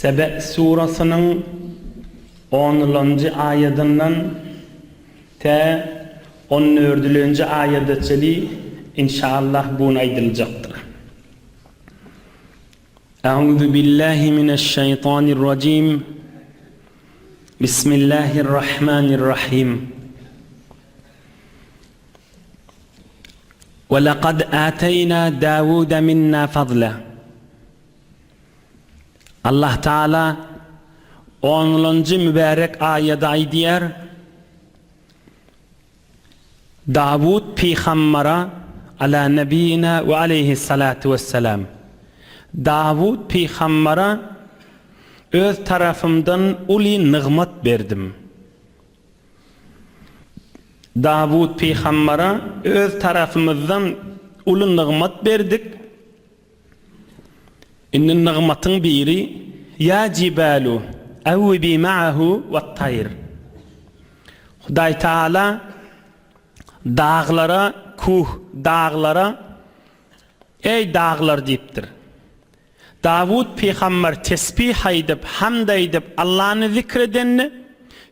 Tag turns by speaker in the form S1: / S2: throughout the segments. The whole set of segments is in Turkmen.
S1: Sebe surasynyň onulanjy aýadyndan tä on dördülenji aýada çeli inşallah bu gün aýdyljakdyr. Euzu billahi mineşşeýtanirrajim. Bismillahirrahmanirrahim. Ve lekad ateýna Dawuda minna fazla. Allah Taala onlanjy mübärek aýada aýdýar, Dawut pygambara, ala nebiýina we aleýhissalatu wessalam, Dawut pygambara öz tarapymdan uly nygmat berdim. Dawut pygambara öz tarapymyzdan uly nygmat berdik. Indi nygmatyň biri, Ýa jibalu, awwibi ma'ahu wat-taýr. Hudaý Tagala daglara, kuh, daglara, Eý, daglar diýipdir. Dawut pygamber tesbih aýdyp, hamd aýdyp, Allany zikr edende,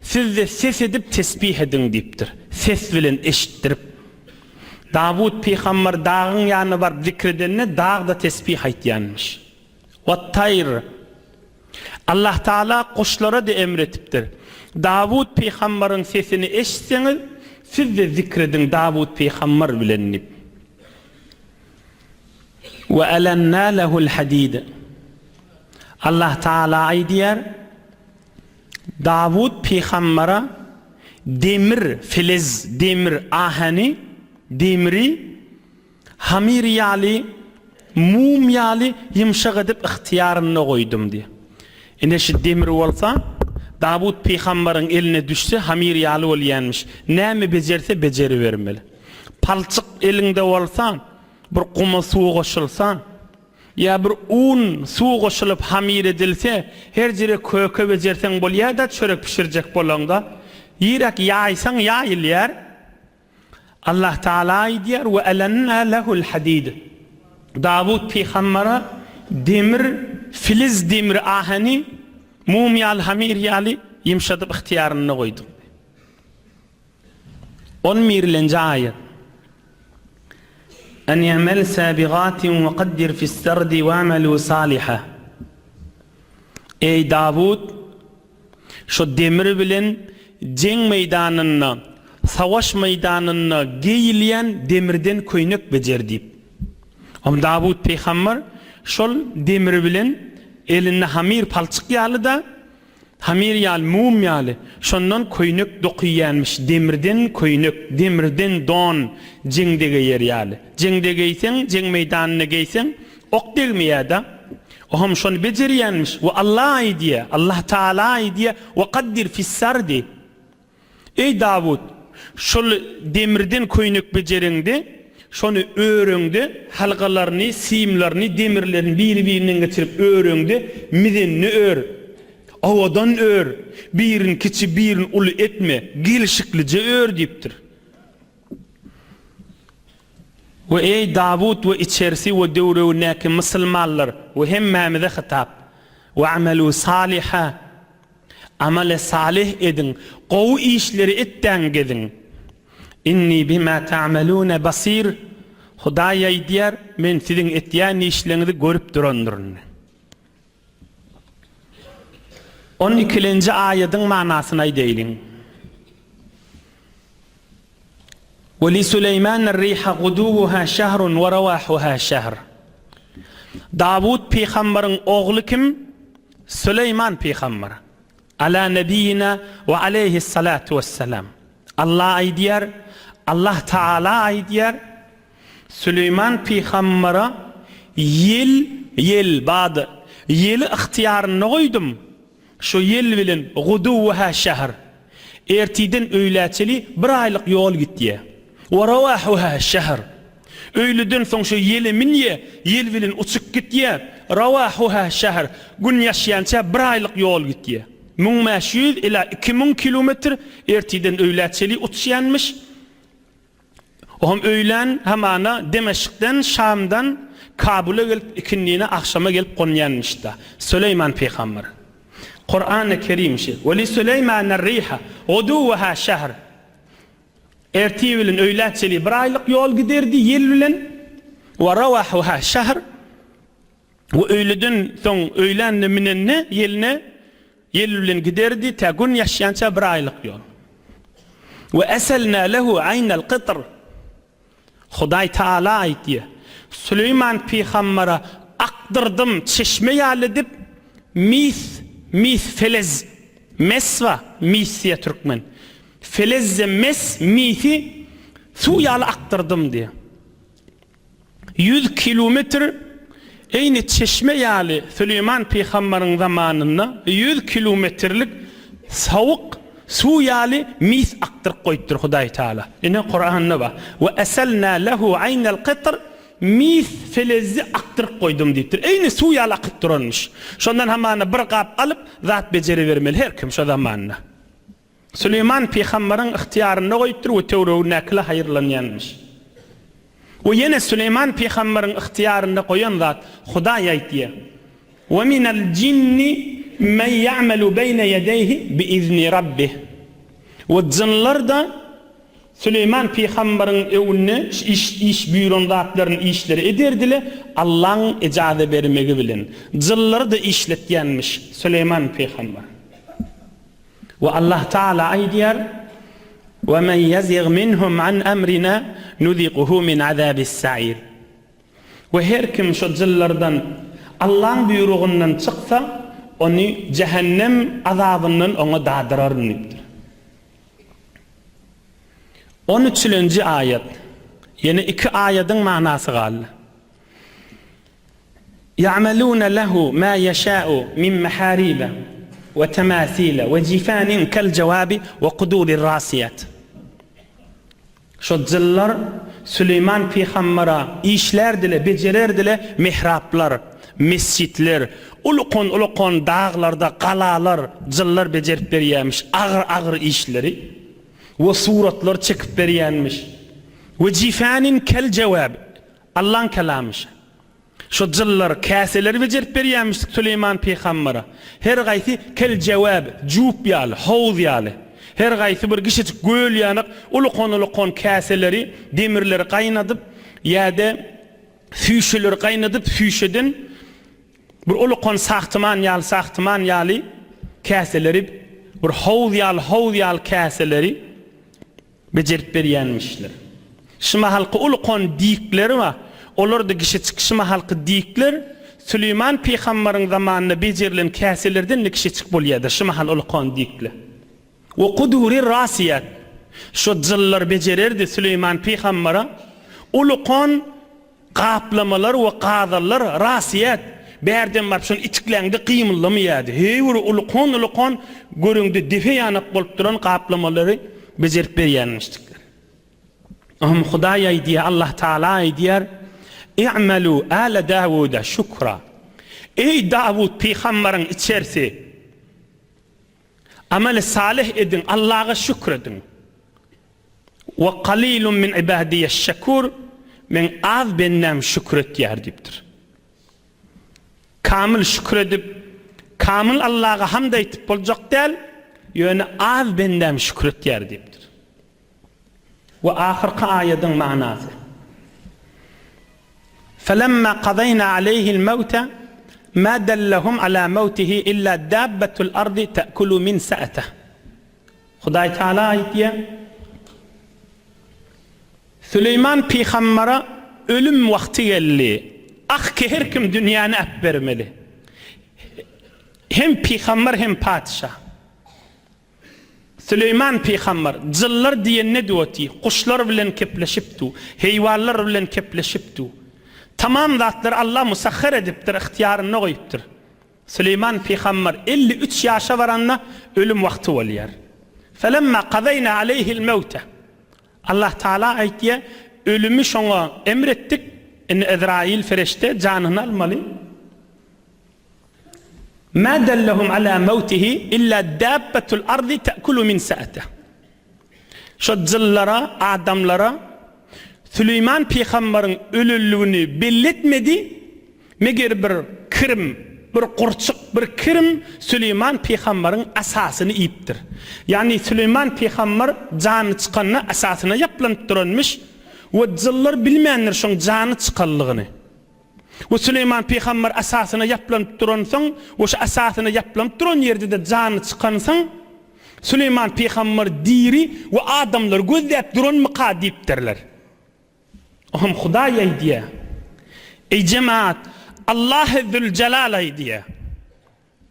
S1: siz-de ses edip tesbih ediň diýipdir. Ses bilen eşitdirip. Dawut pygamber dagyň ýanyna baryp zikr edende, dag-da tesbih aýtýanmyş. Wat-taýr. Allah Tagala guşlara-da emr etipdir. Dawut pygamberiň sesini eşitseňiz, siz-de zikr ediň Dawut pygamber bilen diýip. We elennâ lehul hadid. Allah Taala aýdýar, Dawut pygambere demir, filiz, demir, ahany, demiri hamyr ýaly, mum ýaly ýumşak edip ygtyýarynda goýdum diýýär. Ine şu demir bolsa, Dawut pygamberiň eline düşse hamyr ýaly bolýanmyş. Näme bejerse bejeribermeli. Palçyk eliňde bolsa, bir guma suw goşulsa, ýa bir un, suw goşulyp hamyr edilse, her jere köke bejerseň bolýar-da çörek bişirjek bolaňda. Ýiräk ýaýsaň ýaýylýar. Allah Taala aýdýar, Ve elenna lehul hadid. Dawut pygambere demir, filiz demir aheni mum ýaly, hamyr ýaly ýumşadyp ygtyýarynda goýduk. On birlenji aýat. An i'mel sabigatin we kaddir fis-sardi wa'malu saliha. Eý Dawut, şo demir bilen jeň meýdanynda, savaş meýdanynda geýilýän demirden köýnek bejer diýip. Om Dawut pygamber şol demir bilen elinde hamyr palçyk ýaly-da, Hamyr ýaly, mum ýaly, şondan köýnek dokyýanmyş, demirden köýnek, demirden don, jeňde geýer ýaly. Jeňde geýseň, jeň meýdanynda geýseň, ok degmeýär-de. Ohm şony bejerýänmiş. We Alla aýdýar, Allah Taala aýdýar, We kaddir fis-sardi. Eý, Dawut! Şol demirden köýnek bejereňde, şony öreňde, halkalaryny, simlerini, demirlerini biri-birinden geçirip öreňde, mizenini ör. Owadan ör. Birini kiçi, birini uly etme. Gelşiklije ör diýipdir. We eý, Dawut we içerisi we döwregindäki musulmanlar we hemmämize hytap! Wa'melû saliha! Amale salyh ediň, gowy işleri etdäň geziň. Inni bima ta'melune basir, Hudaý aýdýar, men siziň etýän işleňizi görüp durandyryn. On ikilenji aýadyň manasyny aýdaýlyň. We li Süleýmane riha guduwuha şehrun we rawahuha şehr. Dawut pygambaryň ogly kim? Süleýman pygambar. Ala nebiýina we aleýhissalatu wessalam. Allah aýdýar, Allah Taala aýdýar, Süleýman pygambara ýel, ýel, bad, ýeli ygtyýarynda goýdum. Şu ýel bilen guduwuha şehr. Ertiden öýlä çeli bir aýlyk ýol gitýä. We rawahuha şehr. Öýleden soň şu ýele minýä, ýel bilen uçup gitýä. Rawahuha şehr. Gün ýaşýança bir aýlyk ýol gitýä. 1500 ila 2000 kilometr ertiden öýlä çeli uçýanmyş. Ohm öýlän hamana Demeşkden, Şamdan Kabula gelip ikindine agşama gelip gonýanmyş-da. Süleýman pygamber. Kurany Kerim şi. Ve li Süleýmane riha guduwuha şehr. Ertir bilen öýlä çenli bir aýlyk ýol giderdi ýel bilen. Ve rawahuha şehr. We öýleden soň öýlände minende ýeline ýel bilen giderdi tä gün ýaşýança bir aýlyk ýol. We eselna lehu aýnal kytr. Hudaý Taala aýtýar, Süleýman pygambere akdyrdym çeşme ýaly edip mis, mis felez, mes bar, mis diýýär türkmen. Felezze mes, misi suw ýaly akdyrdym diýýär. 100 kilometr eýni çeşme ýaly Süleýman pygambaryň zamanynda 100 kilometrlik sowuk suw ýaly mis akdyryp goýupdyr Hudaý Taala. Ine Kuranda bar. We eselna lehu aýnel kytr mis felezzi akdyryp goýdum diýipdir. Eýni suw ýaly akyp duranmyş. Şondan hamana bir gap alyp zat bejeribermeli her kim şo zamanda. Süleýman pygambaryň ygtyýarynda goýupdyr we töweregindäkiler haýyrlanýanmyş. We ýene Süleýman pygambaryň ygtyýarynda goýan zat Hudaý aýtýar, We minel jinni men ýa'melu beýne ýedeýhi biizni rabbih. We jynlar-da Süleýman pygambaryň öňünde iş iş buýran zatlaryny işleri ederdiler, Allaň ejaza bermegi bilen. Jynlary-da işletýänmiş Süleýman pygambar. We Allah Taala aýdýar, Ve men ýezig minhum an emrina nuziquhu min azabis sa'ir. We her kim şo jynlardan Allaň buýrugyndan çyksa, ony jähennem azabyndan oňa dadyraryn diýipdir. On üçülenji aýat. Ýene iki aýadyň manasy galdy. Ýa'melûne lehu mâ ýeşâ'u min mehâribe we temâsîle we jifânin kel jewabi we kudurir râsiýat. Şo jynlar Süleýman pygambara işlärdiler, bejererdiler mihraplar, mesjitler, ulukan-ulukan daglarda galalar jynlar bejerip berýärmiş, agyr-agyr işleri we suratlar çekip berýänmiş. We jifânin kel jewabi Allaň kelamy şa. Şo jyllar, käseleri bejerip berýämişdik Süleýman pygambere. Her gaýsy kel-jewäb, jup ýaly, howuz ýaly. Her gaýsy bir kiçijik göl ýanak ulukan-ulukan käseleri, demirleri gaýnadyp, ýa-da süýşeleri gaýnadyp, süýşeden bir ulukan sahtyman ýaly, sahtyman ýaly käseleri, bir howuz ýaly, howuz ýaly käseleri, Bejerip berýänmişler. Şu mahalky ulukan dikleri bar. Olar-da kişiçik. Şu mahalky dikler Süleýman pygambaryň zamanynda bejerilen käselerden-de kişiçik bolýardy. Şu mahal ulukan dikler. We kuduri rasiýat. Şo jyllar bejererdi Süleýman pygambara ulukan Gaplamalar we gazallar rasyýat, bärden baryp şony itikläňde gymyldamaýardy. Heý bir ulukan-ulukan göreňde depe ýanak bolup duran gaplamalary bejerip berýänmişdikler. Ohm Hudaý aýdýar, Allah Taala aýdýar, I'malu ala Dawuda şukra. Eý Dawut pygambaryň içersi! Ameli salyh ediň, Allaha şükür ediň. We kalilun min ibadiyeş-şekur, Meň az bendäm şükür etýär diýipdir. Kamyl şükür edip, kamyl Allaha hamd aýtyp boljak däl, ýöne az bendäm şükür etýär diýipdir. We ahyrky aýadyň manasy. Felemma kazaýna aleýhil mewte ma dellehum ala mewtihi illa dabbetul ardy te'kulu min sa'teh. Hudaý Taala aýtýar, Süleýman pygambara ölüm wagty geldi. Ah ki her kim dünýäni äpbermeli. Hem pygamber hem patyşa. Süleýman pygamber jyllar diýende oty, guşlar bilen kepleşip du, heýwanlar bilen kepleşip du. Tamam zatlary Allah musahhar edipdir, ygtyýarynda goýupdyr. Süleýman pygamber 53 ýaşa baranda ölüm wagty bolýar. Felemma kazaýna aleýhil mewte. Allah Taala aýtýar, ölümi şoňa emr etdik, indi Ezraýyl fereşte janyny almaly. Mâ dellehum alâ mewtihi illâ dâbbetul ardy te'kulu min sa'teh. Şo jynlara, adamlara Süleýman pygambaryň ölenligini belli etmedi, meger bir kirim. Bir gurçuk, bir kirim Süleýman pygambaryň asasyny iýipdir. Ýagny Süleýman pygambar jany çykanda asasyna ýaplanyp duranmyş we jynlar bilmändir şoň jany çykanlygyny. We Süleýman pygambar asasyna ýaplanyp duransoň we şu asasyna ýaplanyp duran ýerde-de jany çykansoň, Süleýman pygambar diri we adamlar gözläp duranmyka diýipdirler. Oňam Hudaý aýdýar, Eý jemaat, Allahy Züljelal aýdýar.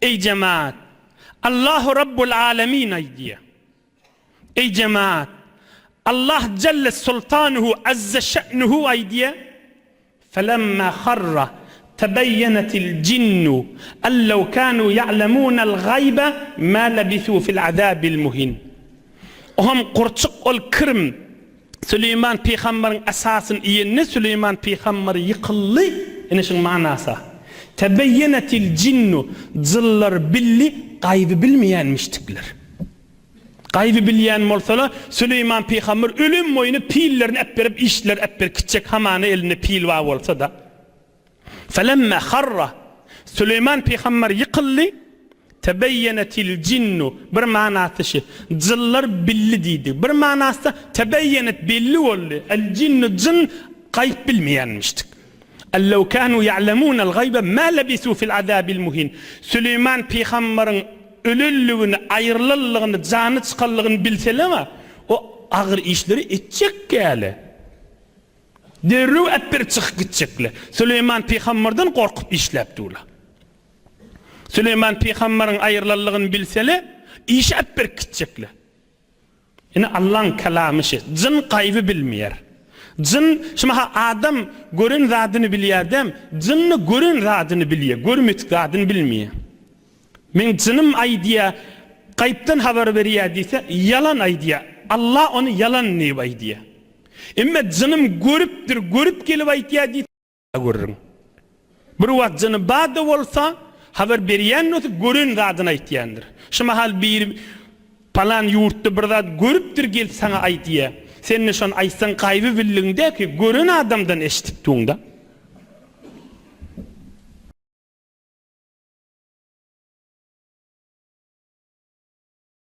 S1: Eý jemaat, Allahu Rabbul Alemin aýdýar. Eý jemaat, Allah Jelle Sultanuhu Azze Şe'nuhu aýdýar. Felemma harra tebeýenetil jinnu en lew kanu ýa'lemunel gaýbe ma lebisu fil azabil muhin. Oňam gurçuk ol kirim Süleýman pygambaryň asasyny iýende Süleýman pygambar ýykyldy, ine şuň manasy. Tebeýenetil jinnu jynlar bildi, gaýby bilmeýänmişdikler. Gaýby bilýän bolsalar, Süleýman pygamber ölüm boýuna pillerini äpberip, işleri äpberip gitjek hamana elinde pil bar bolsa-da. Felemme harra, Süleýman pygamber ýykyldy, tebeýenetil jinnu, bir manasy şi, jynlar bildi diýdi. Bir manasy-da tebeýenet belli boldy, el jinnu jyn gaýyp bilmeýänmişdik. En lew kanu ýa'lemunel gaýbe ma lebisu fil azabil muhin. Süleýman pygambaryň ölenligini, aýrylanlygyny, jany çykanlygyny bilseler-ä, o agyr işleri etjek däl-ä. Derrew äpberip çykyp gitjekler. Süleýman pygambardan gorkup işläp durlar. Süleýman pygambaryň aýrylanlygyny bilseler, işi äpberip gitjekler. Ine Allaň kelamy şi. Jyn gaýby bilmeýär. Jyn şumaha adam gören zadyny bilýär däm, jynny gören zadyny bilýär, görmedik zadyny bilmeýär. Meň jynym aýdýar, gaýypdan habar berýär diýse, ýalan aýdýar. Allah ony ýalan diýip aýdýar. Emme jynym görüpdir, görüp gelip aýtýar diýse, Gürrüň. Bir wagt jyny bar-da bolsa, habar berýän bolsa, gören zadyny aýtýandyr. Şu mahal biri palan ýurtda bir zat görüpdir, gelip saňa aýdýar. Sen-de şony aýtsaň, gaýby bildigiň däl ki, gören adamdan eşidipdiň-da.